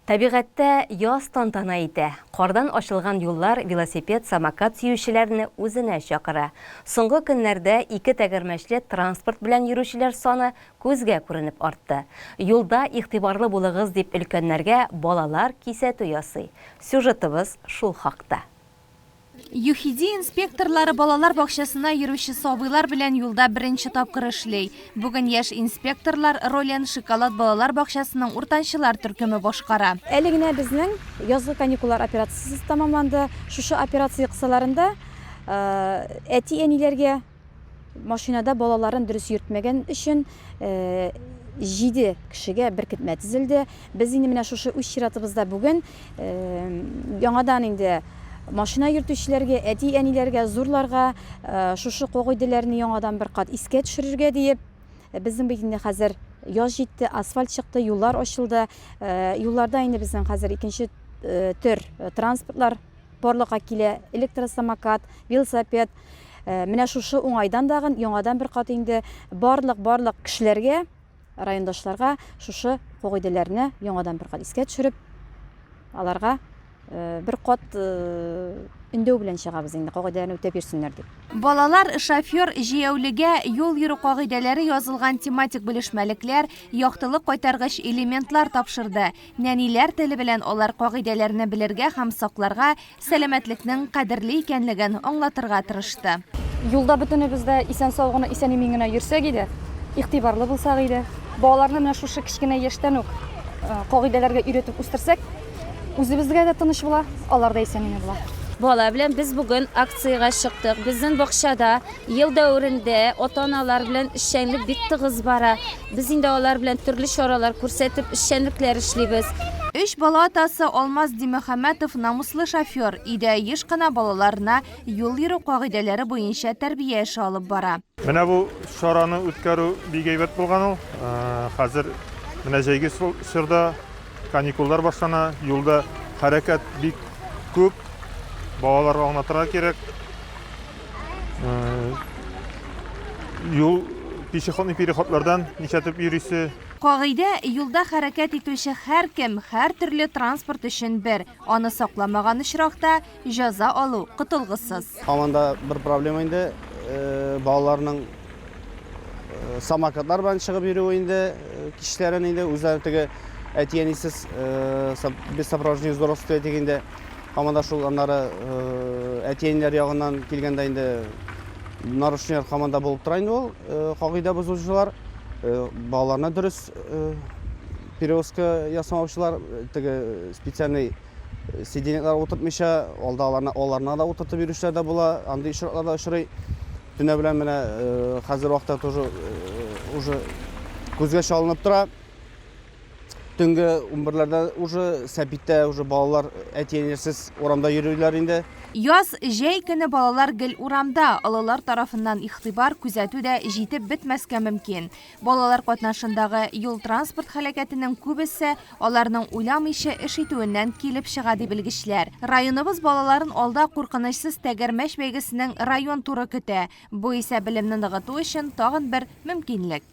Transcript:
Табигатьтә яз тантана итә. Кардан ачылган юллар велосипед, самокат сөючеләрне үзенә чакыра. Соңгы көннәрдә ике тәгәрмәчле транспорт белән йөрүчеләр саны күзгә күренеп артты. Юлда игътибарлы булыгыз дип өлкәннәргә балалар кисәтү ясый. Сюжетыбыз шул хакта. ЮХИДИ инспекторлары балалар бакчасына йөрүче сабыйлар белән юлда беренче тапкыр эшли. Бүген яшь инспекторлар ролен Шоколад балалар бакчасының уртанчылар төркеме башкара. Әле генә безнең язгы каникуллар операциясе тәмамланды. Шушы операция кысаларында әти-әниләргә Машинада балаларын дөрес йөртмәгән өчен җиде кешегә беркетмә төзелде. Без инде менә шушы үз чиратыбызда бүген яңадан инде машина йөртүчеләргә, әти-әниләргә, зурларга шушы кагыйдәләрне яңадан бер кат искә төшерергә диеп, безнең бит инде хәзер яз җитте, асфальт чыкты, юллар ачылды. Юлларда инде безнең хәзер икенче төр транспортлар барлыкка килә, электросамокат, велосипед. Менә шушы уңайдан дагын яңадан бер кат инде барлык барлык кешеләргә, райондашларга шушы кагыйдәләрне яңадан бер кат искә төшереп, аларга бер кат өндәү белән чыгабыз инде, кагыйдәләрне үтәп йөрсеннәр дип. Балалар шофер җәяүлегә юл йөрү кагыйдәләре язылган тематик белешмәлекләр, яктылык кайтаргыч элементлар тапшырды. Нәниләр теле белән алар кагыйдәләрне белергә һәм сакларга, сәламәтлекнең кадерле икәнлеген аңлатырга тырышты. Юлда бөтенебез дә исән-сау гына, исән-имин генә йөрсәк иде, игътибарлы булсак иде. Балаларны менә шушы кечкенә яшьтән үк кагыйдәләргә өйрәтеп үстерсәк, үзебезгә дә тыныч була, алар да исән-имин була. Бала белән без бүген акциягә чыктык. Безнең бакчада Ел дәверендә ата-аналар белән эшчәнлек бик тыгыз бара. Без инде алар белән төрле чаралар күрсәтеп, эшчәнлекләр эшлибез. Өч бала атасы Алмаз Димөхәммәтов намуслы шофер, өйдә еш кына балаларына юл йөрү кагыйдәләре буенча тәрбия эше алып бара. Менә бу чараны үткәрү бик әйбәт булган ул. Хәзер менә җәйге чорда каникуллар башлана, юлда хәрәкәт бик күп, балаларга аңлатырга кирәк. Юл пешеходный переходлардан ничәтеп йөрисе. Кагыйдә, юлда хәрәкәт итүче һәркем, һәртөрле транспорт өчен бер. Аны сакламаган очракта, җәза алу котылгысыз. Һаман да бер проблема инде, балаларның самокатлар белән чыгып йөрүе инде, кичләрен инде үзләре теге әти-әнисез, без сопровождение взрослых дип әйтик инде. Һаман да шул аннары әти-әниләр ягыннан килгәндә инде нарушениеләр һаман да булып тора инде ул, кагыйдә бозучылар, балаларны дөрес перевозка ясамаучылар, теге специальный сиденьелар утыртмыйча, алда аларны аларына да утыртып йөрүчеләр дә була, андый очраклар да очрый. Төнлә белән менә хәзер вакытта тоже уже күзгә чалынып тора. Төнге унберләрдә уже Сәпиттә уже балалар әти-әниләрсез урамда йөриләр инде. Яз, җәй көне балалар гел урамда, олылар тарафыннан игътибар, күзәтү дә җитеп бетмәскә мөмкин. Балалар катнашындагы юл-транспорт һәлакәтенең күбесе аларның уйламыйча эш итүеннән килеп чыга, ди белгечләр. Районыбыз балаларын алда куркынычсыз тәгәрмәч бәйгесенең район туры көтә. Бу исә белемне ныгыту өчен тагын бер мөмкинлек.